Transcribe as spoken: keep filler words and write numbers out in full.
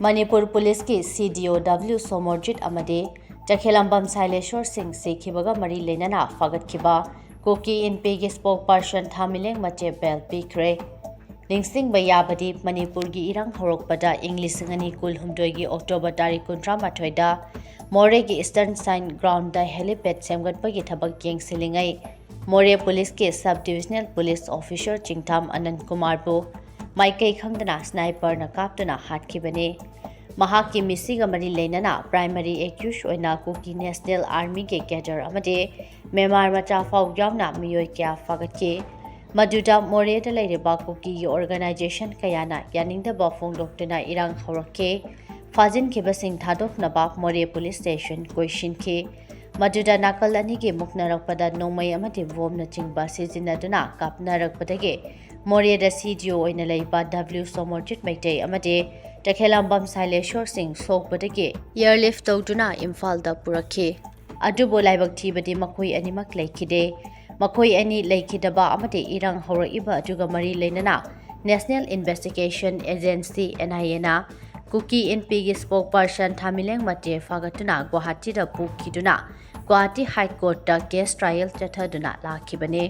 ꯃꯅꯤꯄꯨꯔ ꯄꯨꯂꯤꯁꯀꯤ ꯁꯤ ꯗꯤ ꯑꯣ ꯗꯕ꯭ꯂꯤꯎ ꯁꯣꯃꯣꯔꯖꯤꯠ ꯑꯃꯗꯤ ꯇꯈꯦꯂꯝꯕꯝ ꯁꯥꯏꯂꯦꯁꯣꯔ ꯁꯤꯡ ꯁꯤꯈꯤꯕꯒ ꯃꯔꯤ ꯂꯩꯅꯅ ꯐꯒꯠꯈꯤꯕ ꯀꯨꯀꯤ ꯏꯟꯄꯤꯒꯤ spokesperson ꯊꯥꯃꯤꯂꯦꯡ ꯃꯆꯦ ꯕꯦꯜ ꯄꯤꯈ꯭ꯔꯦ꯫ ꯅꯤꯡꯁꯤꯡꯕ ꯌꯥꯕꯗꯤ, ꯃꯅꯤꯄꯨꯔꯒꯤ ꯏꯔꯥꯡ ꯍꯧꯔꯛꯄꯗ ꯏꯪ ꯂꯤꯁꯤꯡ ꯑꯅꯤ ꯀꯨꯟꯍꯨꯝꯗꯣꯏꯒꯤ ꯑꯣꯛꯇꯣꯕꯔ ꯇꯥꯔꯤꯛ ꯀꯨꯟꯊ꯭ꯔꯥ ꯃꯥꯊꯣꯏꯗ ꯃꯣꯔꯦꯒꯤ Eastern Saint Ground ꯗ helipad ꯁꯦꯝꯒꯠꯄꯒꯤ ꯊꯕꯛ ꯌꯦꯡꯁꯤꯜꯂꯤꯉꯩ ꯃꯣꯔꯦ ꯄꯨꯂꯤꯁꯀꯤ sub divisional police officer ꯆꯤꯡꯊꯥꯝ ꯑꯅꯟ ꯀꯨꯃꯥꯔꯕꯨ ꯃꯥꯏꯀꯩ ꯈꯪꯗꯅ sniper ꯅ ꯀꯥꯞꯇꯨꯅ ꯍꯥꯠꯈꯤꯕꯅꯤ꯫ ꯃꯍꯥꯛꯀꯤ ꯃꯤꯁꯤꯒ ꯃꯔꯤ ꯂꯩꯅꯅ primary accused ꯑꯣꯏꯅ ꯀꯨꯀꯤ National Army ꯒꯤ cadre ꯑꯃꯗꯤ ꯃꯦꯟꯃꯥꯔ ꯃꯆꯥ ꯐꯥꯎ ꯌꯥꯎꯅ ꯃꯤꯑꯣꯏ ꯀꯌꯥ ꯐꯥꯒꯠꯈꯤ꯫ ꯃꯗꯨꯗ ꯃꯣꯔꯦꯗ ꯂꯩꯔꯤꯕ ꯀꯨꯀꯤꯒꯤ organization ꯀꯌꯥꯅ ꯌꯥꯅꯤꯡꯗꯕ ꯐꯣꯡꯗꯣꯛꯇꯨꯅ ꯏꯔꯥꯡ ꯍꯧꯔꯛꯈꯤ꯫ ꯐꯥꯖꯤꯟꯈꯤꯕꯁꯤꯡ ꯊꯥꯗꯣꯛꯅꯕ ꯃꯣꯔꯦ police station ꯀꯣꯏꯁꯤꯟꯈꯤ꯫ ꯃꯗꯨꯗ ꯅꯥꯀꯜ ꯑꯅꯤꯒꯤ ꯃꯨꯛꯅꯔꯛꯄꯗ ꯅꯣꯡꯃꯩ ꯑꯃꯗꯤ ꯕꯣꯝꯅꯆꯤꯡꯕ ꯁꯤꯖꯤꯟꯅꯗꯨꯅ ꯀꯥꯞꯅꯔꯛꯄꯗꯒꯤ ꯃꯣꯔꯦꯗ ꯁꯤ ꯗꯤ ꯑꯣ ꯑꯣꯏꯅ ꯂꯩꯕ ꯗꯕ꯭ꯂꯤꯎ ꯁꯣꯃꯣꯔꯖꯤꯠ ꯃꯩꯇꯩ ꯑꯃꯗꯤ ꯇꯈꯦꯂꯝꯕꯝ ꯁꯥꯏꯂꯦꯁꯣꯔ ꯁꯤꯡ ꯁꯣꯛꯄꯗꯒꯤ airlift ꯇꯧꯗꯨꯅ ꯏꯝꯐꯥꯜꯗ ꯄꯨꯔꯛꯈꯤ꯫ ꯑꯗꯨꯕꯨ ꯂꯥꯏꯕꯛ ꯊꯤꯕꯗꯤ ꯃꯈꯣꯏ ꯑꯅꯤꯃꯛ ꯂꯩꯈꯤꯗꯦ꯫ ꯃꯈꯣꯏ ꯑꯅꯤ ꯂꯩꯈꯤꯗꯕ ꯑꯃꯗꯤ ꯏꯔꯥꯡ ꯍꯧꯔꯛꯏꯕ ꯑꯗꯨꯒ ꯃꯔꯤ ꯂꯩꯅꯅ National Investigation Agency, N I A ꯅ ꯀꯨꯀꯤ ꯏꯟꯄꯤꯒꯤ spokesperson ꯊꯥꯃꯤꯂꯦꯡ ꯃꯆꯦ ꯐꯥꯒꯠꯇꯨꯅ ꯒꯨꯋꯥꯍꯥꯇꯤꯗ ꯄꯨꯈꯤꯗꯨꯅ ꯒꯨꯋꯥꯍꯥꯇꯤ High Court ꯇ case trial ꯆꯠꯊꯗꯨꯅ ꯂꯥꯛꯈꯤꯕꯅꯤ꯫